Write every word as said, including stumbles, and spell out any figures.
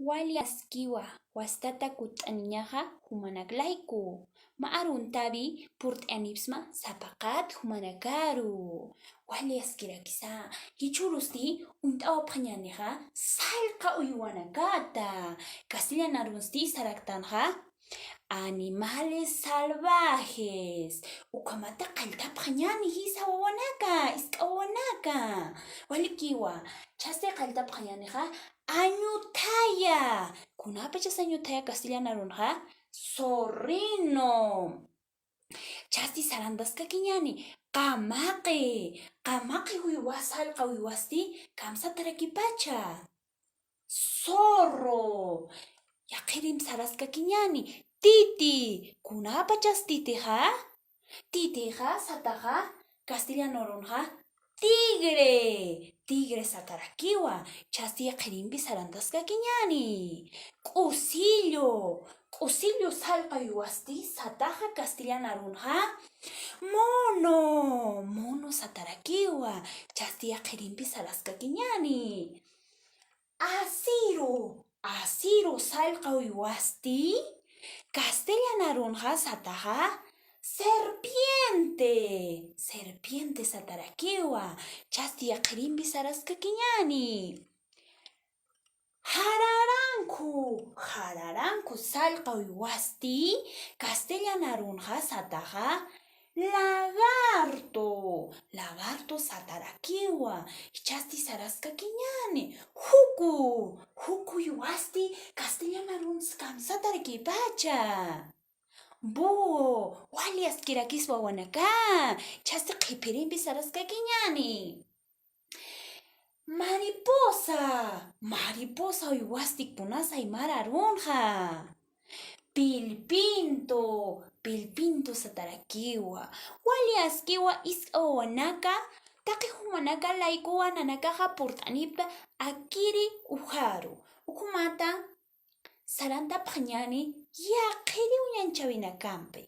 Wali askiwa, wastata kutt'aniñaxa jumanak layku. Mä aruntawi purt'anipsma sapaqat jumanakaru. Wali askirakisa, jichhürusti uñt'awapxañänixa sallqa uywanakata. Castellan arunsti saraktanxa animales salvajes. Ukhamata qalltapxañäni jisa wawanaka, isk'a wawanaka. Walikiwa, jichhasti qalltapxañänixa añuthaya. Kunapachas añuthaya castellan arunxa? Zorrino. Jichhasti sarantaskakiñäni qamaqi. Qamaqi uywas, sallqa uywasti kamsatarakipacha? Zorro. Yaqhirimpi saraskakiñäni titi. Kunapachas titixa? Titixa sataxa castellan arunxa tigre. Tigre satarakiwa. Jichhasti yaqhirimpi sarantaskakiñäni. K'usillu. K'usillu sallqa uywasti sataxa castellan arunxa? Mono. Mono satarakiwa. Jichhasti yaqhirimpi saraskakiñäni. Asiru. Asiru sallqa uywasti castellan arunxa sataxa? Serpiente. Serpiente satarakiwa. Jichhasti yaqhirimpi saraskakiñäni. Jararanku. Jararanku sallqa uywasti castellan arunxa sataxa? Lagarto. Lagarto satarakiwa. Jichhasti saraskakiñäni. Juku. Juku uywasti castellan arunxa kamsatarakipacha? Búho. Wali askirakis wawanaka. Jichhasti qhiphirimpi saraskakiñäni. Mariposa. Mariposa uywasti kunas aymar arunxa? Pilpinto. Pilpinto satarakiwa. Wali askiwa isk'a wawanaka, taqi jumanaka laykuwa nanakaxa purt'anipta akiri ujaru. Ukhumata sarantapxañäni yaqhiri uñanchawinakampi.